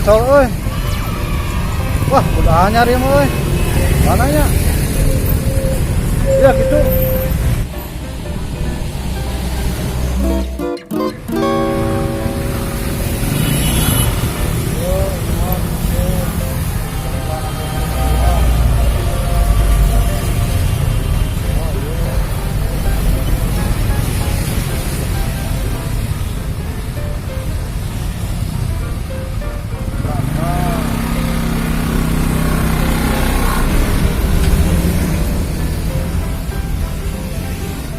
Kesel euy. Wah, udah anyar ya mah euy. Mananya? Ya gitu.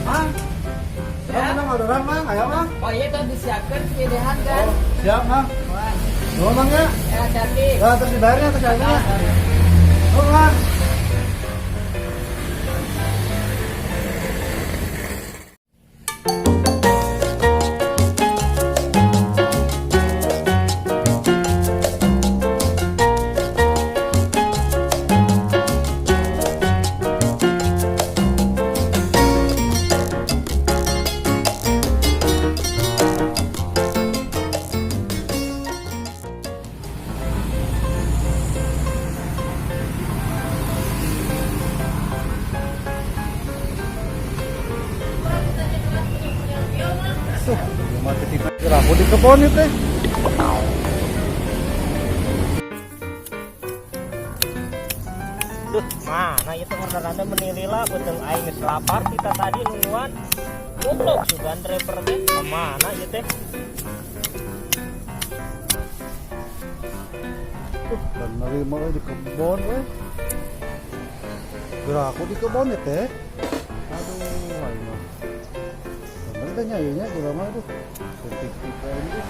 Mang, ya. Mang, orderan Mang, ayo Mang. Oh iya, tuh disiapkan pilihan kan. Oh, siap Mang. Wah, Dua Mang ya. ya hati. Ya, terus dibayarnya terus harganya. Oh, Mang. Tuh, rumah titipan aku di kebon itu teh. Duh, mana itu orderannya menilila betul aing geus lapar kita tadi nungguan. Goblok sugan driver teh kemana ieu teh? Tuh, dan nerima euy di kebon euy. Geura aku di kebon ya teh. Aduh, aing mah. Bener teh nya ieu nya jelema aduh. Titip-titipan euy.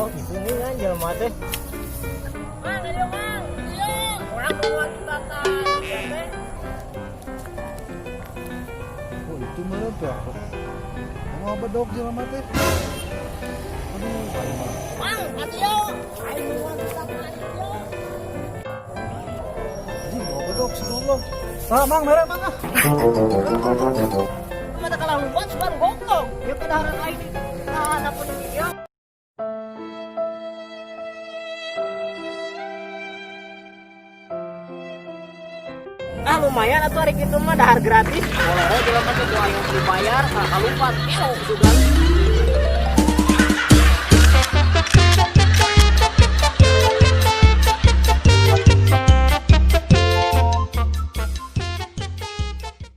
Oh, itu nih kan jelema teh. Mang, ayo Mang. Ayo. Orang nungguan kita tadi ya teh. Oh, itu meureun teh aku. Mau bedog jelema teh. Aduh, aing mah. Mang, ayo. Ayo nungguan kita tadi yo. Anjing, mau bedog si goblok. Ah, Mang, mere Mang ah. Mata kalah lumpat sugan goblok. Ya kedaharan aing tahan apa nih dia. Ah, lumayan atuh hari kitu mah dahar gratis. Boleh jelema teh ku aing dibayar, kalupat. Elo sugan.